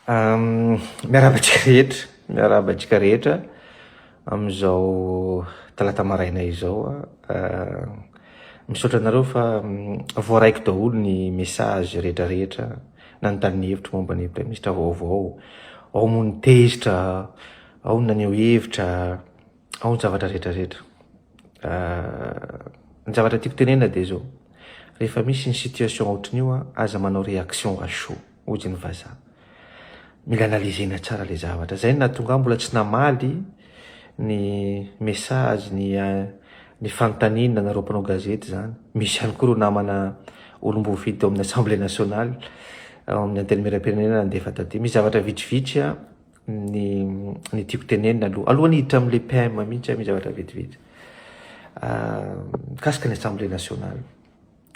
Miarahaba antsika rehetra, miarahaba antsika rehetra amin'izao talata maraina izao. Misaotra anareo fa voaraiko daholo ny message rehetra rehetra nanontany ny hevitro momba ny praiminisitra vaovao. Ao moa ny tezitra, ao ny naneho hevitra, ao ny zavatra rehetra rehetra. Ny zavatra tiako tenenina dia izao, rehefa misy ny situation ohatran'io aza manao réaction à chaud. Hoy ny vazaha. Mila analyser-na tsara ilay zavatra. Izay no nahatonga ahy mbola tsy namaly ny message, ny ny fanontaniana nareo mpanao gazety izany. Misy ihany koa ireo namana olom-boafidy tao amin'ny Assemblée nationale, ao amin'ny Antenimierampirenena nandefa taty. Misy zavatra vitsivitsy ny ny tiako tenenina aloha. Alohan'ny hiditra amin'ilay PM mihitsy misy zavatra vitsivitsy. Mikasika ny Assemblée nationale.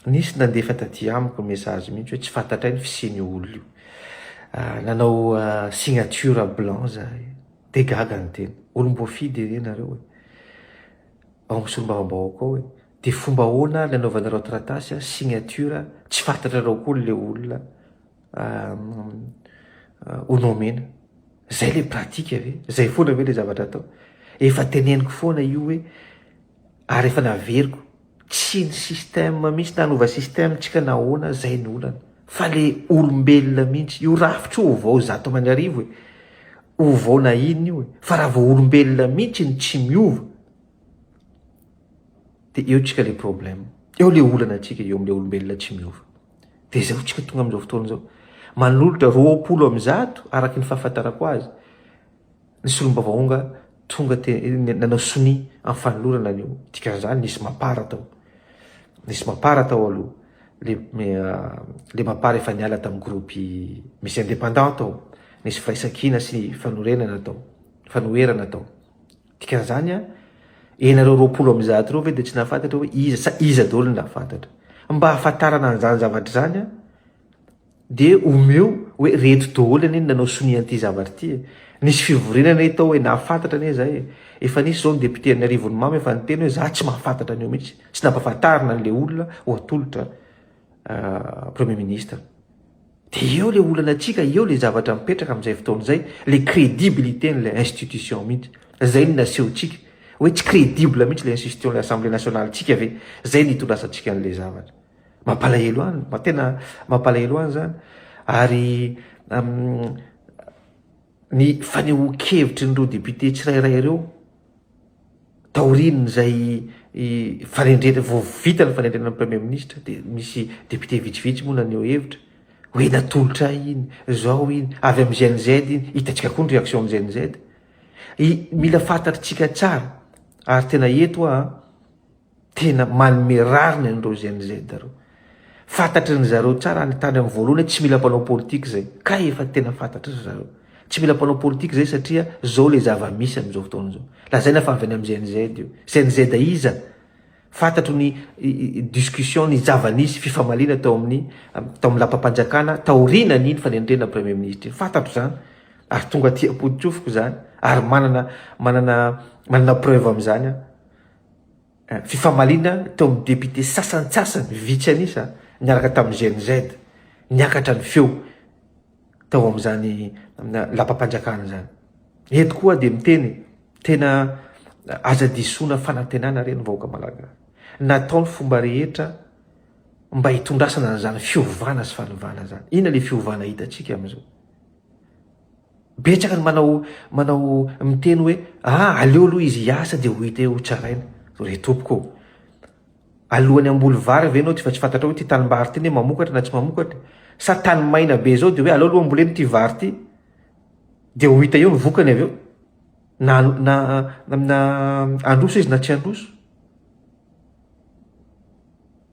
Nisy nandefa taty amiko message mihitsy hoe tsy fantatray ny fisian'io olona io. Nanao signature blanc zahay. Dia gaga ny tena. Olom-boafidy anie nareo e. Ao amin'ny solombavambahoaka ao e. Dia fomba ahoana ary nanaovanareo taratasy signature tsy fantatrareo akory ilay olona ho nomena. Zay le pratique ve? Zay foana ve le zavatra atao? Efa teneniko foana io hoe ary efa naveriko Tsy ny système mihitsy na hanova système tsika na ahoana zay ny olana fa le olombelona mihitsy, io rafitra io ovao 1100 e, ovao na inona io e, fa raha vao olombelona mihitsy no tsy miova de eo tsika le problème, eo le olana tsika eo amle olombelona tsy miova, de zao tsika tonga amizao fotoana zao, manolotra 120 araky ny fahafantarako azy, Ny solombavahonga tonga te nanao sonia amin'ny fanolorana an'io. Dikan'izany nisy mapar tao. Nisy mapar tao aloha. Le le mapar efa niala tamin'ny groupe misy indépendant tao. Nisy firaisankina sy fanorenana tao. Fanoherana tao. Dikan'izany a, ianareo 120 ireo ve dia tsy nahafantatra hoe iza sa iza daholo no nahafantatra. Mba hahafantarana an'izany zavatra izany a, Dia omeo hoe reto daholo anie ny nanao sonia an'ity zavatra ity e. Nisy fivoriana anie tao hoe nahafantatra anie zay e. Efa nisy izao ny député an'i Arivonimamo efa niteny hoe za tsy mahafantatra an'io mihitsy. Tsy nampahafantarina an'ilay olona ho atolotra premier ministre. Dia eo ilay olana antsika, eo ilay zavatra mipetraka amin'izay fotoana izay, ilay crédibilité n'ilay institution mihitsy. Izay no nasehontsika hoe tsy crédible mihitsy ilay institution, ilay assemblée nationale ntsika ve. Izay no itondrasantsika an'ilay zavatra. Mampalahelo any, tena mampalahelo any zany. Ary ny fanehoan-kevitry ny ireo député tsirairay ireo taorian'izay fanendrena vao vita ny fanendrena ny premier ministre dia misy député vitsivitsy moa naneho hevitra hoe natolotra iny, zao iny, avy amin'ny Gen Z iny, hitantsika koa ny réaction ny Gen Z. Mila fantatritsika tsara ary tena eto aho an, Tena manome rariny an'ireo Gen Z ireo. Fantatry ny zareo tsara any tany amin'ny voalohany hoe tsy mila mpanao politika izay. Kay efa tena fantatry ry zareo. Tsy mila mpanao politika izay satria zao le zava-misy amin'izao fotoana izao. Lazaina fa avy any amin'ny Gen Z io. Gen Z iza? Fantatro ny discussion, ny zava-nisy, fifamaliana tao amin'ny tao amin'ny lapam-panjakana taorianan'iny fanendrena premier ministre iny. Fantatro izany. Ary tonga aty am-pototsofiko izany. Ary manana manana manana preuve amin'izany aho. Fifamaliana teo amin'ny député sasantsasany vitsy an'isa niaraka tamin'ny Gen Z niakatra ny feo tao amin'izany lapam-panjakana izany. Eto koa dia miteny tena aza disoana fanantenana re ny vahoaka malagasy. Natao ny fomba rehetra mba hitondrasana an'izany fiovana sy fanovana izany. Inona ilay fiovana hitantsika amin'izao? Betsaka ny manao manao miteny hoe ah aleo aloha izy hiasa dia ho hita eo ho tsaraina. Re tompoko ô. Alohan'ny hamboly vary ve ianao tsy efa tsy fantatrao hoe ity tanimbary ity ne mamokatra na tsy mamokatra? Sa tany maina be zao dia hoe aleo aloha ambolena ity vary ity dia ho hita eo ny vokany avy eo? Na na na handroso izy na tsy handroso?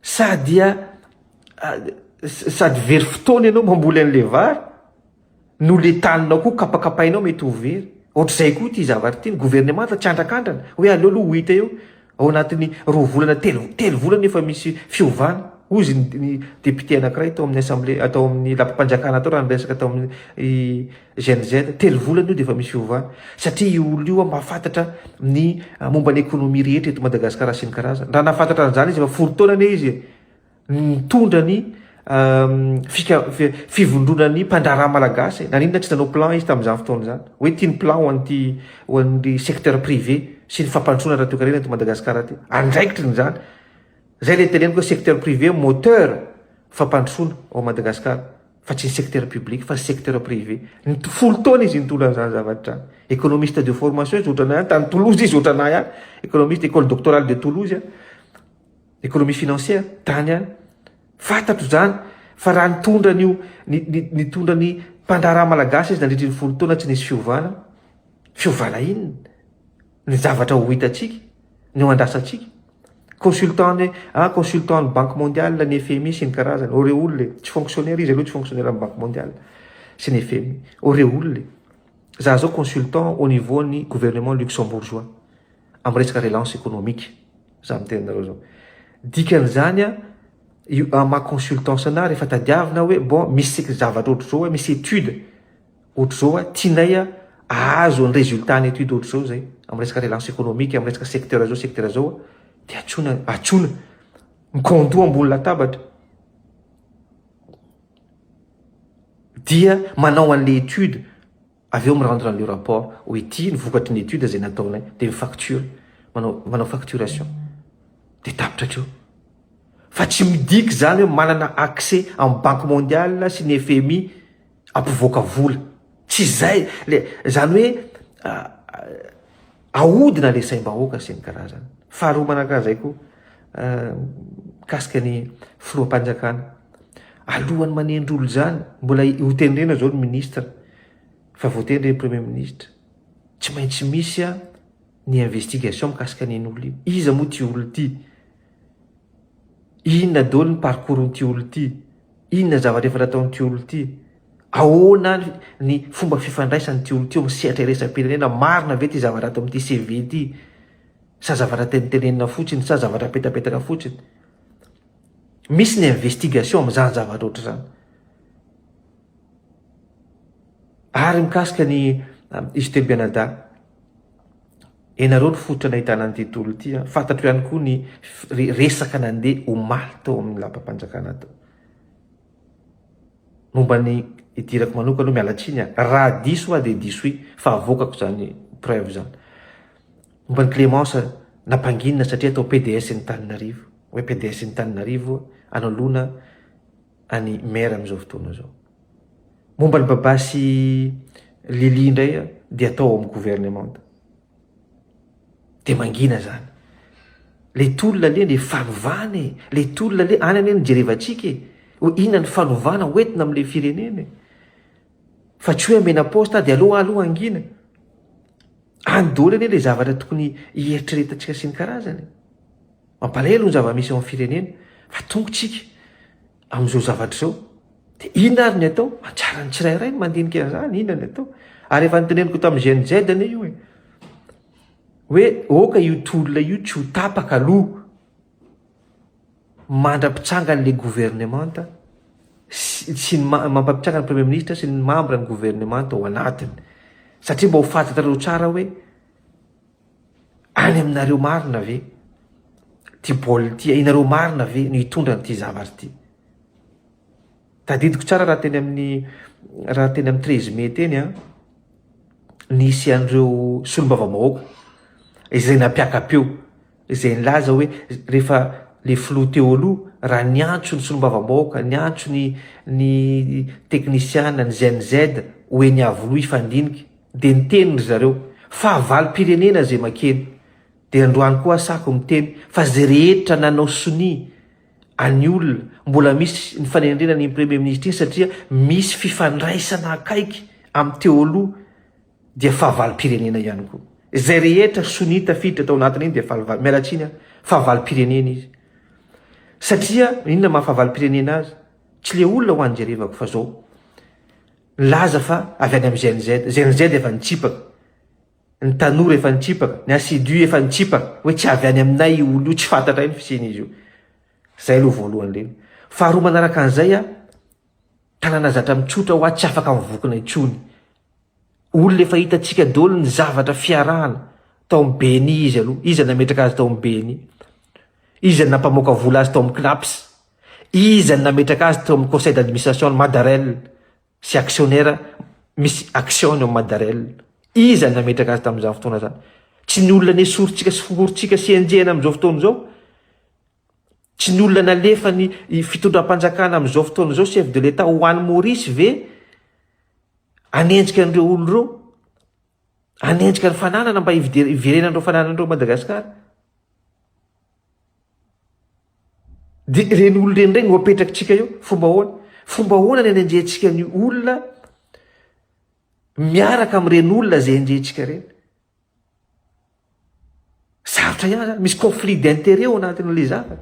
Sa dia sady very fotoana ianao mamboly an'ilay vary no le taninao koa kapakapainao mety ho very. Ohatr'izay koa ity zavatra ity, ny governemanta tsy andrakandrana hoe aleo aloha ho hita eo ao anatin'ny roa volana telo telo volana efa misy fiovana. Hozy ny ny député anankiray tao amin'ny assemblée tao amin'ny lapam-panjakana tao raha niresaka tao amin'ny Gen Z, telo volana io dia efa misy fiovana. Satria io olona io mahafantatra ny momba ny économie rehetra eto Madagasikara sy ny karazany. Raha nahafantatra an'izany izy efa folo taona anie izy e. Nitondra ny. fika, fivondronan'ny mpandraharaha malagasy e. Naninona tsy nanao plan izy tamin'izany fotoana izany? Hoe ity ny plan ho an'ity ho an'ny secteur privé sy ny fampandrosoana ara-toekarena eto Madagasikara aty. Andraikitriny izany. Zay le teneniko hoe secteur privé moteur fampandrosoana ao Madagasikara fa tsy ny secteur public fa secteur privé. Ny folo taona izy nitondra an'izany zavatra izany. Économiste de formation izy ohatranay ihany, tany Toulouse izy ohatranay ihany. Économiste école doctorale de Toulouse, économie financière, tany ihany. Fantatro izany fa raha nitondra an'io nitondra ny mpandraharaha malagasy izy nandritry ny folo taona tsy nisy fiovana, fiovana inona? Ny zavatra ho hitantsika, ny ho andrasantsika. Consultant ny ah consultant ny banque mondiale, ny FMI sy ny karazany. O re olona e, tsy fonctionnaire izy aloha tsy fonctionnaire amin'ny banque mondiale sy ny FMI. O re olona e, za zao consultant au niveau ny gouvernement luxembourgeois amin'ny resaka relance économique. Za miteny anareo zao. Dikan'izany a, io amin'ny maha consultance anah rehefa tadiavina hoe bon misy zavatra ohatr'izao hoe misy étude ohatr'izao a, tianay a ahazo ny résultat ny étude ohatr'izao zay amin'ny resaka relance économique, amin'ny resaka secteur zao secteur zao a, de antsoina antsoina mikaondoha ambony latabatra dia manao an'le étude avy eo mi-rendre an'le rapport hoe ity ny vokatry ny étude zay nataonay de mi-facture manao manao facturation de tapitra hatreo. Fa tsy midika izany hoe manana accès amin'ny banque mondiale sy ny FMI hampivoaka vola. Tsy izay le, izany hoe ahodina le saim-bahoaka sy ny karazany. Faharoa manaraka an'izay koa, mikasika ny filoham-panjakana. Alohan'ny manendry olona izany, mbola hotendrena izao ny ministre, fa voatendry ny premier ministre. Tsy maintsy misy ny investigation mikasika an'iny olona iny. Iza moa ity olona ity? Inona daholo ny parcours-n'ity olona ity? Inona zavatra efa nataon'ity olona ity? Ahoana ny fomba fifandraisan'ity olona ity eo amin'ny sehatra iraisam-pirenena? Marina ve ity zavatra ato amin'ity CV ity? Sa zavatra tenitenenina fotsiny sa zavatra apetapetaka fotsiny? Misy ny investigation amin'izany zavatra ohatr'izany. Ary mikasika ny izy telo mianadahy, Ianareo no fototra nahitana an'ity tolona ity an. Fantatro ihany koa ny resaka nandeha omaly tao amin'ny lapam-panjakana tao. Momba ny idirako manokana aloha miala tsiny an. Raha diso aho dia diso i fa avoakako izany preuve izany. Momba ny Clémence nampanginina satria atao PDS ny Tananarivo. Hoe PDS ny Tananarivo anoloana an'i maire amin'izao fotoana izao. Momba ny Baba sy Lily indray dia atao ao amin'ny gouvernemanta. Dia mangina zany. Le tolona anie le fanovana e. Le tolona anie any anie no jerevantsika e. Hoe inona ny fanovana hoentina amin'le firenena e. Fa tsy hoe amena poste dia aleo aloha hangina. Any daholo anie le zavatra tokony hieritreretantsika sy ny karazany. Mampalahelo ny zava-misy eo amin'ny firenena fa tonga tsika amin'izao zavatra izao. Dia inona ary ny atao? Anjaran'ny tsirairay ny mandinika an'izany, inona ny atao? Ary efa noteneniko tamin'ny Gen Z anie io e. Hoe oka io tolona io tsy ho tapaka aloha mandra-pitsangan'ilay governemanta sy ny mampitsangana ny premier ministre sy ny membre ny governemanta ao anatiny. Satria mba ho fantatrareo tsara hoe Any aminareo marina ve ty baolina ty, ianareo marina ve no hitondra an'ity zavatra ity? Tadidiko tsara raha teny amin'ny raha teny amin'ny treize mai teny an, nisy an'ireo solombavambahoaka izay nampiaka-peo, izay nilaza hoe rehefa le filoha teo aloha raha niantso ny solombavambahoaka, niantso ny ny teknisiana, ny Gen Z ho eny Iavoloha hifandinika, Dia niteny ry zareo, fahavalom-pirenena izay makeny. Dia androany koa asako miteny fa izay rehetra nanao sonia any olona, mbola misy ny fanendrena an'iny premier ministre iny satria misy fifandraisana akaiky amin'ny teo aloha dia fahavalom-pirenena ihany koa. Izay rehetra sonia tafiditra tao anatin'iny dia fahaval-, miala tsiny aho, fahavalom-pirenena izy. Satria inona maha fahavalom-pirenena azy? Tsy le olona ho any jerevako fa zao. Nilaza fa avy any amin'ny Gen Z, Gen Z efa nitsipaka, ny tanora efa nitsipaka, ny assidu efa nitsipaka, hoe tsy avy any aminay io olona io, tsy fantatray ny fisian'izy io. Zay aloha voalohany indrindra. Faharoa manaraka an'izay a, tanàna zatra mitsotra hoa tsy afaka mivokona intsony. Olona efa hitantsika daholo ny zavatra fiarahana tao amin'ny BNI izy aloha, iza nametraka azy tao amin'ny BNI, iza nampamoaka vola azy tao amin'ny CNAPS. Iza no nametraka azy teo amin'ny conseil d'administration ny Madarel sy actionnaire misy action ny ao Madarel? Iza no nametraka azy tamin'izany fotoana izany? Tsy ny olona nesorintsika sy fongorintsika sy enjehina amin'izao fotoana izao? Tsy ny olona nalefany fitondram-panjakana amin'izao fotoana izao chef de l'Etat ho any Maurice ve hanenjika an'ireo olona ireo? Hanenjika ny fananana mba hiverenan'ireo fananana ireo Madagasikara? Dia ireny olona ireny indray no apetrakitsika eo, fomba ahoana? Fomba ahoana ny hanenjehantsika ny olona miaraka amin'ireny olona izay enjehintsika ireny? Sarotra ihany zany, misy conflit d'intérêt ao anatin'ilay zavatra.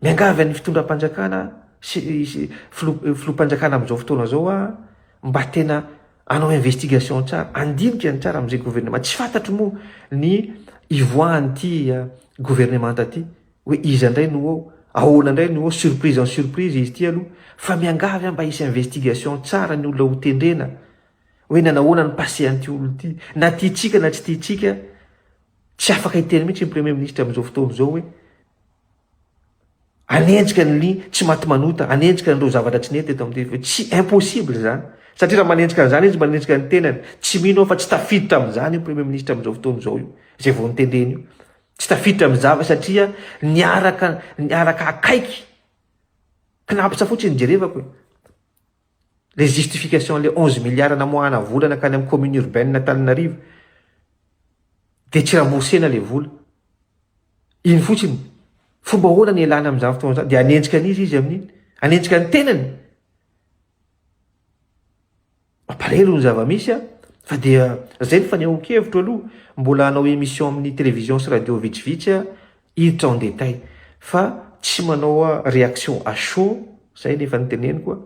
Miangavy an'ny fitondram-panjakana sy sy filoha filoham-panjakana amin'izao fotoana izao aho mba tena hanao investigation tsara, handinika ny tsara amin'izay gouvernement. Tsy fantatro moa ny hivoahan'ity gouvernemanta ity hoe iza indray no ao, ahoana indray no ao, surprise en surprise izy ity aloha. Fa miangavy aho mba hisy investigation tsara ny olona hotendrena. Hoe nanahoana ny passé an'ity olona ity. Na tiantsika na tsy tiantsika, tsy afaka hiteny mihitsy ny premier ministre amin'izao fotoana izao hoe hanenjika ny tsy maty manota, hanenjika an'ireo zavatra tsy nety eto amin'ity. Tsy impossible izany. Satria raha manenjika an'izany izy, manenjika ny tenany. Tsy mino aho fa tsy tafiditra amin'izany io premier ministre amin'izao fotoana izao io, izay vao notendrena io. Tsy tafiditra amin'ny zavatra satria niaraka, niaraka akaiky. Cnaps fotsiny jerevako e. Le justification le 11 milliards namoahana vola nankany amin'ny commune urbaine Antananarivo dia tsy remboursena le vola. Iny fotsiny. Fomba ahoana ny ialana amin'izany fotoana izany? Dia hanenjika an'iza izy amin'iny? Hanenjika ny tenany? Mampalahelo ny zava-misy a! Fa dia zay ny fanehoan-kevitro aloha. Mbola hanao émission amin'ny télévision sy radio vitsivitsy aho hiditra en détail. Fa tsy manao réaction à chaud, zay ny efa noteneniko a,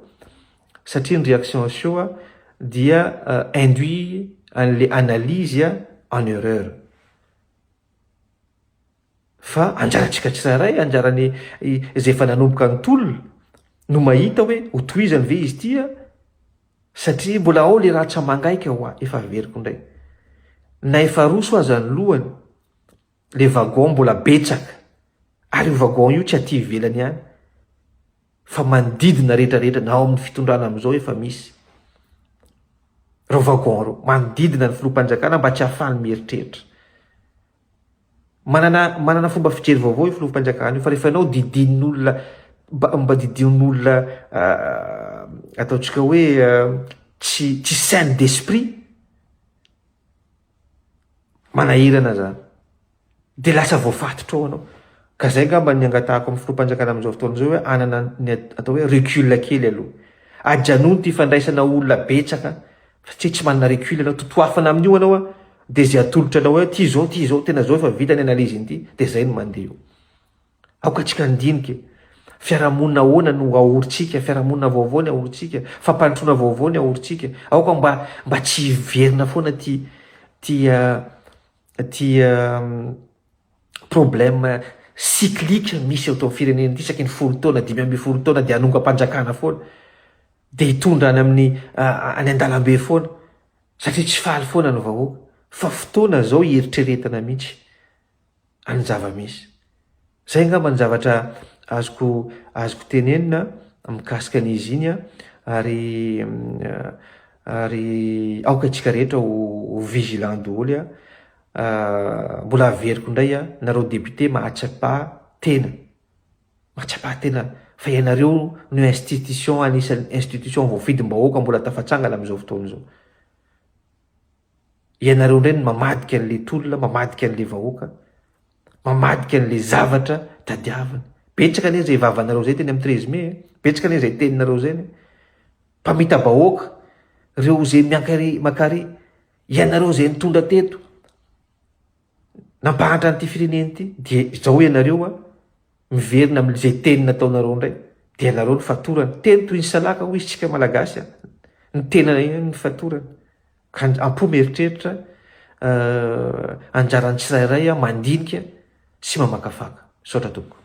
satria ny réaction à chaud dia induit an'le analyse en erreur. Fa anjarantsika tsirairay, anjaran'ny izay efa nanomboka ny tolona no mahita hoe ho tohizany ve izy ity a, satria mbola ao le ratsa mangaika hoa, efa averiko indray. Na efa roso aza ny lohany, le wagon mbola betsaka, ary io wagon io tsy aty ivelany ihany fa manodidina rehetra rehetra na ao amin'ny fitondrana amin'izao efa misy ireo wagon ireo manodidina ny filoham-panjakana mba tsy hahafahany mieritreritra. Manana manana fomba fijery vaovao io filoham-panjakana io fa rehefa ianao didinin'olona mba mba didin'olona ataontsika hoe tsy tsy saine d'esprit Manahirana zany. De lasa voafatotra ao anao. Ka zay ngamba ny angatahako amin'ny filoham-panjakana amin'izao fotoana izao hoe hanana ny atao hoe recul kely aloha. Ajanony ity fandraisana olona betsaka fa tsy tsy manana recul anao. Totoafana amin'io anao a, de zay atolotra anao hoe ty zao, ty zao, tena zao efa vita ny analyse an'ity, de zay no mandeha eo. Aoka tsika handinika e. Fiarahamonina ahoana no aorintsika, fiarahamonina vaovao ny aorintsika, fampandrosoana vaovao ny aorintsika. Aoka mba mba tsy hiverina foana ty ty ty problème cyclique misy eto amin'ny firenena ity isaky ny folo taona, 15 taona dia hanongam-panjakana foana, dia hitondra any amin'ny any an-dalambe foana satria tsy faly foana ny vahoaka. Fa fotoana izao hieritreretana mihitsy. any zava-misy. Zay angamba ny zavatra azoko azoko tenenina mikasika an'izy iny ary ary aoka isika rehetra ho vigilant daholo a. Mbola averiko indray a, nareo député mahatsapa tena, mahatsapa tena fa ianareo no institution anisan'ny institution voafidim-bahoaka mbola tafatsangana amin'izao fotoana izao. Ianareo indray no mamadika an'le tolona, mamadika an'le vahoaka, mamadika an'le zavatra tadiavina. Betsaka anie izay vavanareo izay teny amin'ny 13 mai e. Betsaka anie izay teninareo izay anie. Mpamita-bahoaka, ireo izay miankary makary, ianareo izay nitondra teto, nampahantra an'ity firenena ity, dia izao ianareo a, miverina amin'izay teny nataonareo indray, dia ianareo no fatorana. Teny toy ny salaka hoy isika Malagasy a, ny tena ihany no fatorana. Ka am-po mieritreritra, anjaran'ny tsirairay mandinika sy mamakafaka. Misaotra tompoko.